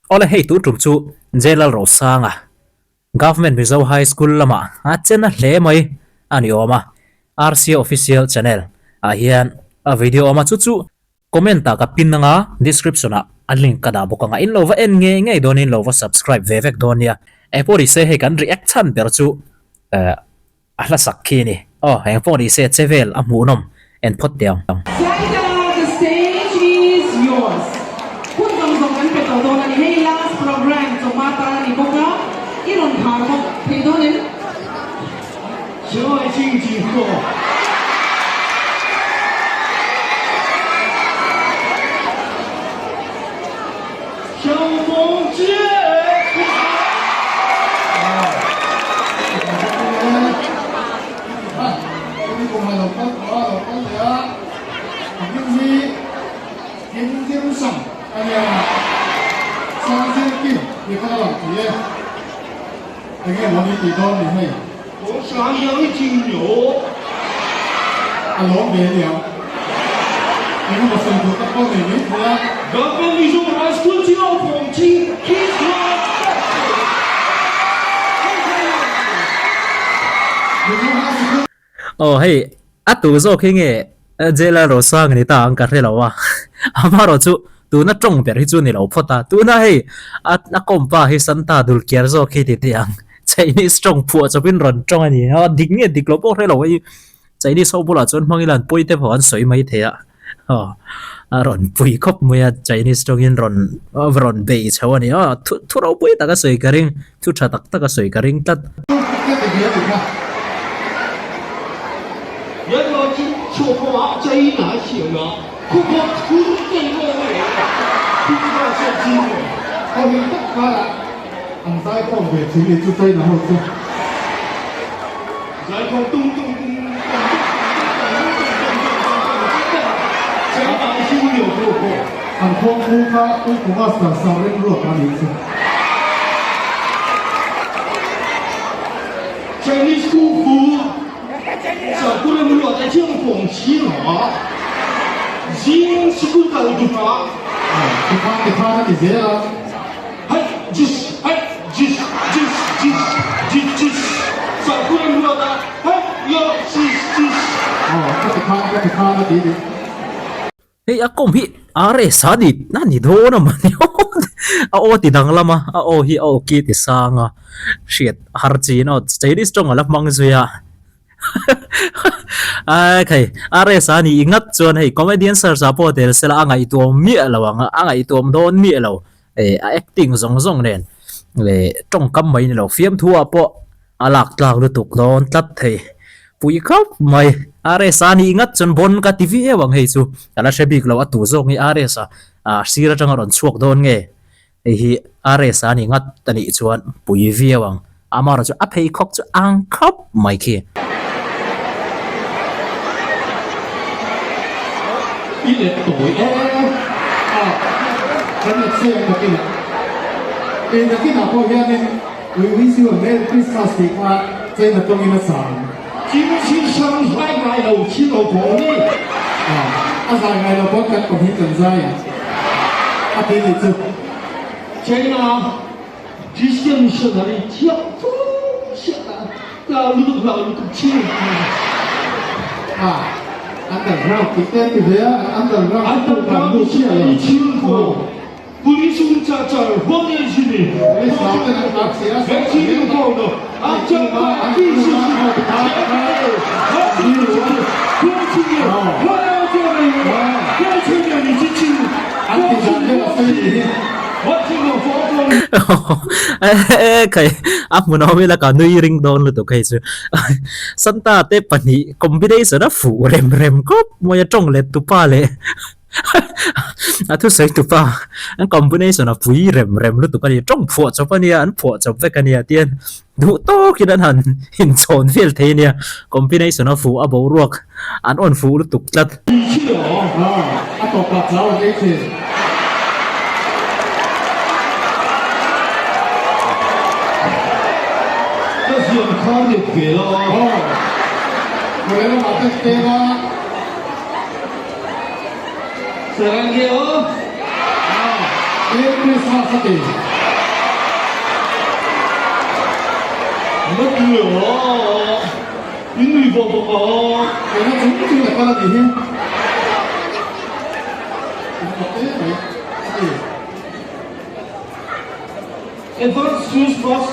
Awle hei tu tum chu J Lalrosanga Government Mizo High School lamah a che na hle mai a ni awm a, RCA Official Channel ah hian a video awm a, chu chu comment ah ka pin anga description ah a link ka dah bawk anga in lo va en ngei ngei dawn in lo va subscribe ve vek dawn nia. Engpawh ni se hei kan react chhan ber chu eh A hla sak khi a ni. Aw, eng pawh ni se che vel a hmuhnawm en phawt teh ang. Zaida, the stage is yours. Hun zawng zawng kan pe tawh dawn a ni. Hei last program chawhma tan a ni bawk a, i rawn khar bawk thei dawn em? Aw hei a tu zawk hi nge Jailer Rosang ni ta ang ka hre lo a, amaherawh chu tuna tawng ber hi chu ni lo phawt a, tuna hei a kawmpa hi Santa dulkiar zawk hi ti teh ang. Chinese tawng phuah chawpin rawn tawng a ni a, dik nge dik lo pawh hre lo hei Chinese ho bulah chuan hmang ila an pawi te pawh an sawi mai thei a, aw a rawn pui khawp mai a Chinese tawngin rawn rawn bei chho a ni a, thu thu ropui tak a sawi ka ring, thu tha tak tak a sawi ka ring tlat. An zaikhawm ve thin ni chu China ho chu. Zaikhawm tung tung tung tung tung tung tung tung tung tung tung tung tung tung China hi chu liu hu hu. An khawm pu kha Kung Fu Master Sir Remruat a nih chu. Chinese Kung Fu Sir Pu Remruat a chiang fawng chi lo a zing sikul kal duh a. Tikhan tikhan a ti zel a. Hei jis hei jis jis jis jis jis Sangpui an ruat a hei yo jis jis. Aw ka ti khan ka ti khan a ti ni. Hei a kawm hi RS a ni a ni dawn a mawni a aw ti danglam a a aw hi a aw ki ti sang a hriat har chin aw Chinese tawng a la hmang zui a. Ai khai RS a nih ngat chuan hei comedian search ah pawh tel sela a ngaihtuam miah lo ang a a ngaihtuam dawn miah lo. Eh a acting zawng zawng nen leh tawngkam mai ni lo fiamthu ah pawh a lak tlak lutuk dawn tlat thei pui khawp mai RS a nih ngat chuan bon ka ti viau ang hei chu ka la hre bik lo a tu zawk hi RS a ah sir atanga rawn chhuak dawn nge hei hi RS a nih ngat a nih chuan pui viau ang amaherawhchu a pheikhawk chu ang khawp mai khi. I let tawi e a, kan let se ang nakinah. E nakinah pawh hianin We wish you a Merry Christmas tih kha China tawngin a sa ang. Kim chin sang zai ngai lo chin lo pawh ni. A, a zai ngai lo pawn kan pahnih kan zai ang a ti nih chu. China Christian missionary thiam fu hriat a tlau lutuk hlau lutuk thin a underground tih te an ti ve a underground underground missionary thin ko police un cha char huang e zini vaccine ko no a cha pa ti si si Khai a hmun awm ila ka nui ring dawn lutuk hei chu Santa te pahnih combination a fuh rem rem khawp mai a tawng let tupa leh a thusawi tupa an combination a pui rem rem lutuk a ni tawng phuah chawp a nia an phuah chawp vek a nia tian duh tawkin an han inchhawn vel thei a nia combination a fuh a boruak an awn fuh lutuk tlat. A tawpah chau an ei thin. Ka zian kha let ve la. Aw, Kawle lamah te tlem a. Saranghe aw. Aw, Merry Christmas a ti. Na ti a, in nui vawk bawk a. Eng a chung chung a kal a nih hi. In mak em mai a ti. Advance Christmas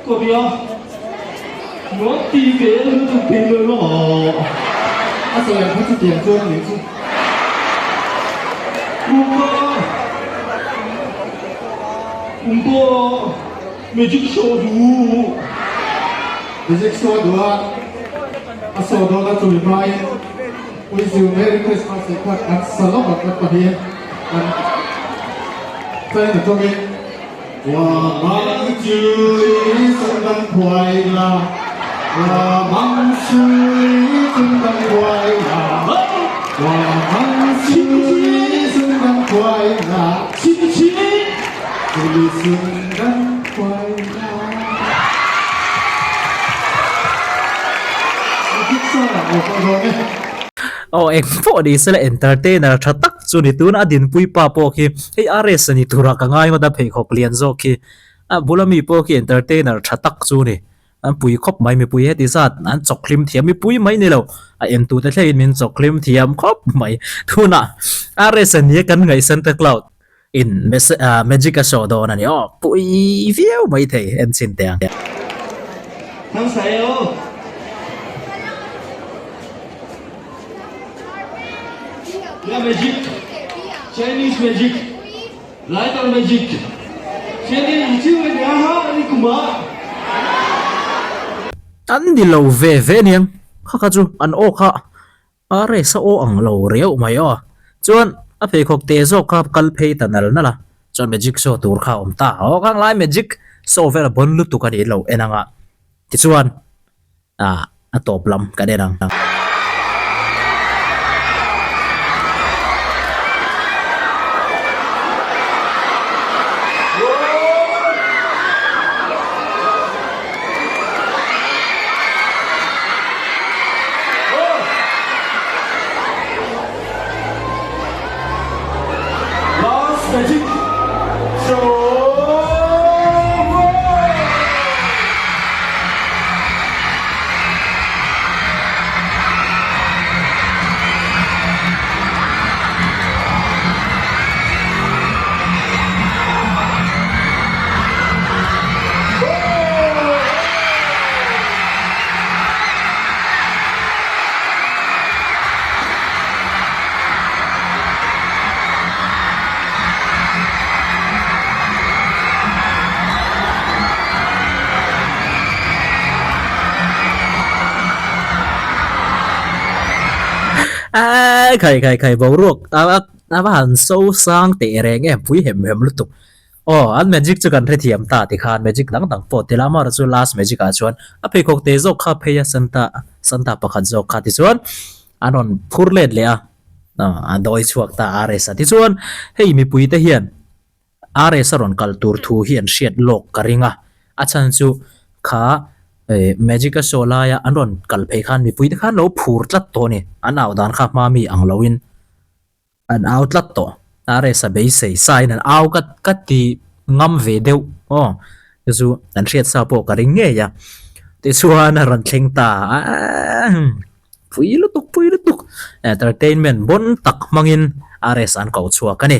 Korea Nuam ti ve lutuk thei lo lo a. A sawi ang kha chutiang chuan a nih chu. Kumpa Kumpa Magic show duh. Magic show duh a, a show dawn a chumi hmain Wish you Merry Christmas tih kha kan sa lawk ang kan pahnih kan China tawngin. Wa mang chu li sung dan khuai la Wa mang chu li sung dan khuai la Wa mang chu li sung dan khuai la Chu li sung dan khuai la Aw eng pawh ni sela entertainer tha tak chu ni tuna a dinpui pa pawh khi hei RS a ni tura ka ngai ngawt a pheikhawk lian zawk khi a bula mi pawh khi entertainer tha tak chu ni an pui khawp mai mipui heti zat an chawk hlim thiam mipui mai ni lo a entute thlengin min chawk hlim thiam khawp mai tunah RS a nia kan ngaih Santa Cloud in magic a show dawn a ni aw pui viau mai thei en chhin teh ang. Magic, Chinese magic, lighter magic, Chinese chiu mai nia ha ni kuma. An ni lo ve ve aniang kha kha chu an aw kha A resa aw ang lo riauh mai aw. Chuan a pheikhawk te zawk kha kal phei ta nal nal a, chuan magic show tur kha a awm ta. Aw khang lai magic show vel a bon lutuk a nih lo en ang a, tichuan ah a tawp lam kan en ang. Last Magic Show! Aii khai khai khai boruak a va han so sang teh reng em pui hem hem lutuk. Aw, an magic chu kan hrethiam ta tikhan magic dang dang pawh ti la amaherawh chu last magic ah chuan a pheikhawk te zawk kha phei a Santa Santa pakhat zawk kha tichuan an rawn phur let leh a, a dawi chhuak ta RS a tichuan hei mipui te hian RS a rawn kal tur thu hi an hriat lawk ka ring a, a chhan chu kha magic a show laia an rawn kal phei khan mipui te khan lo phur tlat tawh a ni, an au dan kha hma mi ang loin. An au tlat tawh. RS a beisei sa in an au ka ka ti ngam ve deuh aw chu chu an hriat sa pawh ka ring ngei a tichuan a rawn thleng ta aaa pui lutuk pui lutuk entertainment bon tak hmangin RS an ko chhuak a ni.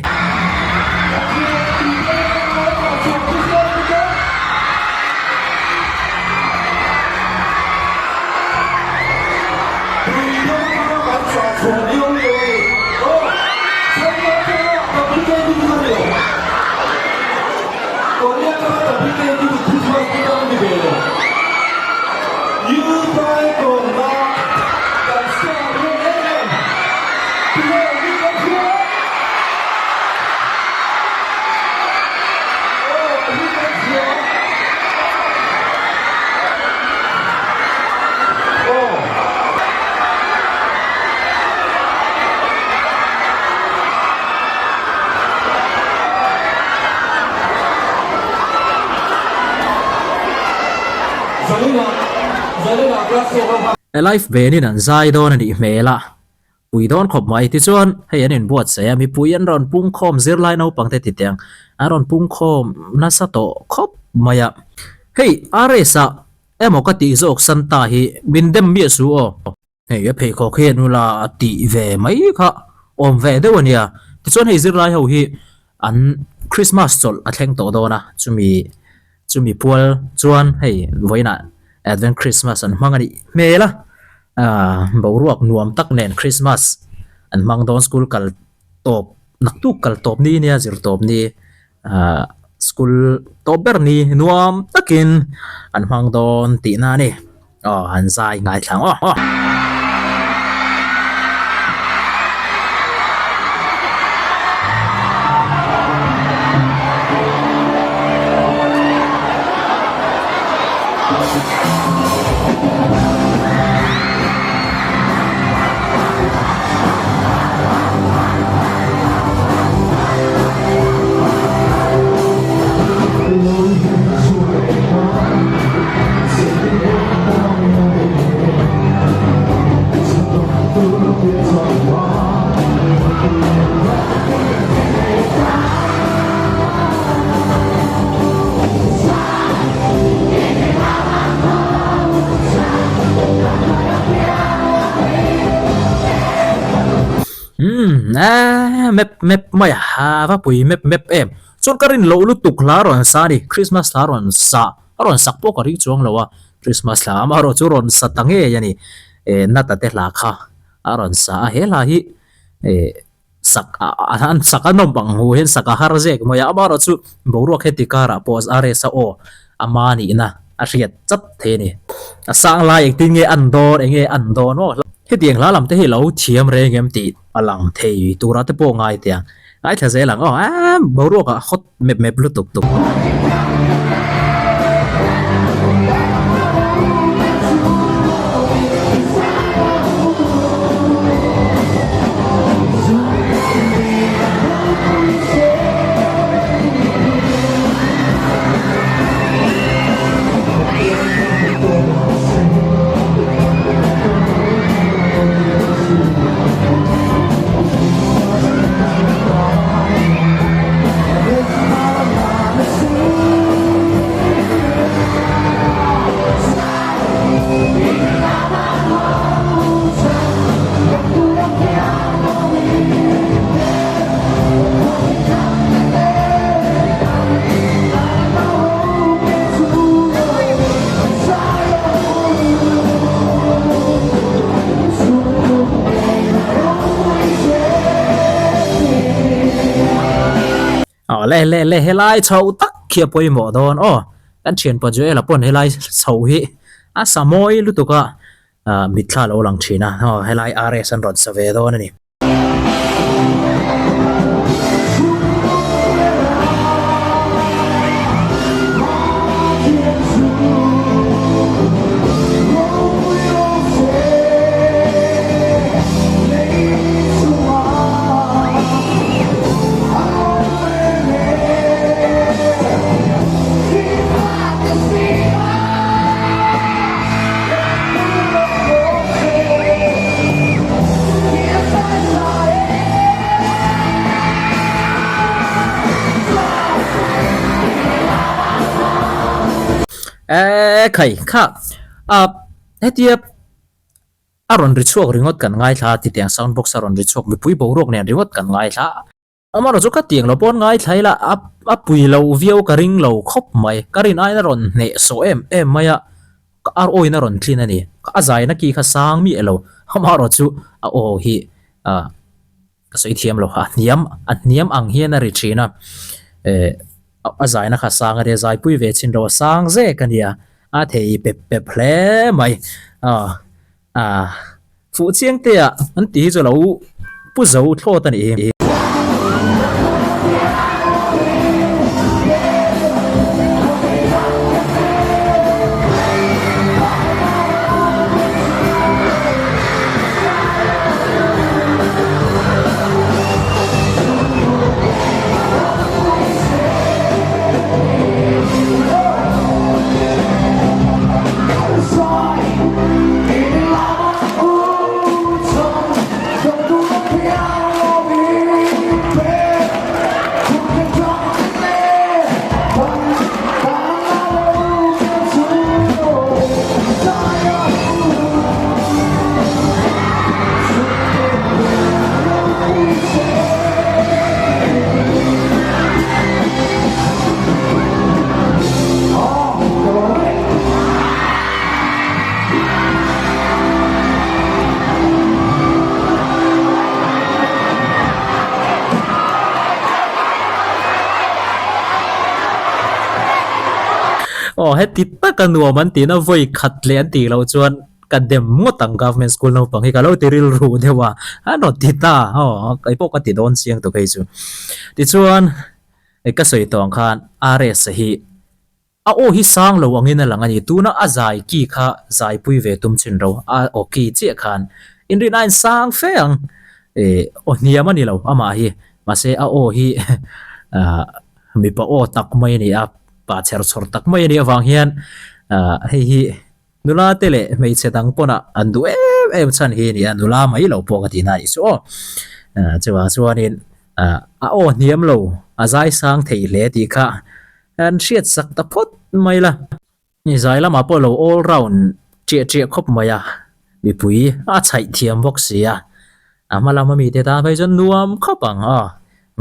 Live band in an zai dawn a nih hmel a. Pui dawn khawp mai. Tichuan, hei an inbuatsaih a, mipui an rawn pungkhawm zirlai naupangte titiang an rawn pungkhawm nasa tawh khawp mai a. Hei RS-a emaw ka tih zawk Santa hi min dem miah su aw. Hei a pheikhawk hi an ula a tih ve mai kha awm ve deuh a nia. Tichuan hei zirlai ho hi an Christmas chawlh a thleng tawh dawn a, chumi chumi pual chuan hei vawiinah Advent Christmas an hmang a nih hmel a, aah boruak nuam tak nen Christmas an hmang dawn school kal tawp naktuk kal tawp ni nia zir tawp ni aah school tawp ber ni nuam takin an hmang dawn tihna a ni. Aw han zai ngaithla ang aw. Umm eee map map mai a va pui map map em chuan ka rin loh lutuk hla rawn sa a ni Christmas hla rawn sa a rawn sak pawh ka ring chuang lo a Christmas hla amaherawh chu rawn sa ta ngei a ni eh nata te hla kha a rawn sa a he hla hi eh sak a an sak a nawm ang hu hian sak a har zek mai a amaherawh chu boruak heti karah pawh a resa aw ama nihna a hriat chat thei a ni a sang lai engtin nge an dawn eng nge an dawn aw hetiang hla lam te hi lo thiam reng em tih a lang thei tura te pawh ngai teh ang ngaithla zel ang aw emm boruak ah hot mep mep lutuk tuk. Aw le le le helai chho tak khi a pawimawh dawn aw kan thianpa Joel-a pawn helai chho hi a sa mawi lutuk a ah mitthla a lo lang thin a aw helai RS an rawn sa ve dawn a ni. Eee khai kha a hetia a rawn ri chhuak ringawt kan ngaithla a titiang sound box a rawn ri chhuak mipui boruak nen ringawt kan ngaithla a. Amaherawh chu ka tiang lo pawn ngaithla ila a a pui lo viau ka ring lo khawp mai. Ka rin aiin a rawn hneh sawh em em mai a, ka ar awiin a rawn tlin a ni. A zaina ki kha sang miah lo. Amaherawh chu a aw hi ah ka sawi thiam lo a hniam a hniam ang hian a ri thin a, eh a zaina kha sang a nia zaipui ve chhin lo a sang zek a nia a thei pep pep hle mai ah. Ah, fuh chiang te ah an tih hi chu lo pu zo thlawt a nih hi. Aw heti taka nuam an tihna vawi khat leh an tih loh chuan ka dem ngawt ang government school naupang hi ka lo ti rilru deuh a, an rawn ti ta aw kei pawh ka ti dawn chiang tawh phei chu. Tichuan ka sawi tawh ang khan RS hi A aw hi sang lo angin a lang a ni. Tuna a zai ki kha zaipui ve tum chin ro. A aw ki chiah khan inrin a insang fe ang. Eh, aw hniam a ni lo amah hi. Mahse a aw hi ah mipa aw tak mai a ni a, pa chher chhawr tak mai a nih avang hian ah hei hi nula te leh hmeichhe dang pawn ah an duh em em chhan hi a ni a, nula mai lo pawh ka tihna a nih chu aw. Ah chuvang chuanin ah a aw hniam lo a zai sang thei hle tih kha An hriat sak ta phawt mai la. Ni zai lamah pawh lo all round chiah chiah khawp mai a, mipui a chhaih thiam bawk si a, a hma lama mite tan phei chuan nuam khawp ang a,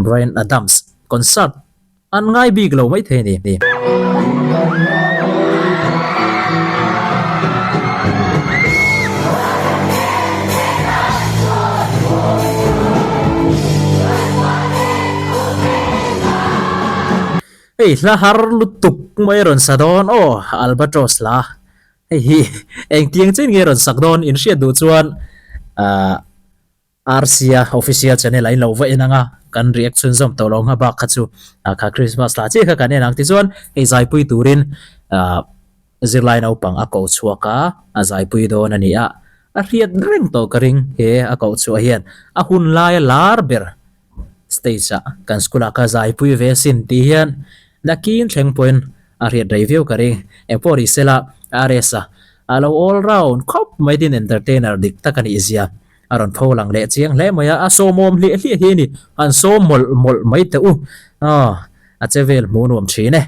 Bryan Adams concert an ngai bik lo maithei a ni. Hei hla har lutuk mai rawn sa dawn aw Albatross hla hei hi engtiang chen nge rawn sak dawn in hriat duh chuan ahh RC-a official channel ah in lo va en ang a kan react chhunzawm tawh lo ang a bak kha chu ah kha Christmas hla chiah kha kan en ang tichuan hei zaipui turin ahh zirlai naupang a koh chhuak a a zaipui dawn a ni a a hriat reng tawh ka ring he a koh chhuah hian a hun laia lar ber Stage ah kan school ah ka zaipui ve asin tih hian nakin thleng pawhin a hriat rei viau ka ring. Engpawh ri sela RS a a lo all round khawp mai tin entertainer dik tak a nih zia a rawn pho lang leh chiang hle mai a, a sawmawm hliah hliah hi a ni. Han sawm mawlh mawlh mai teh u. Aw a che vel hmuh nuam thin e.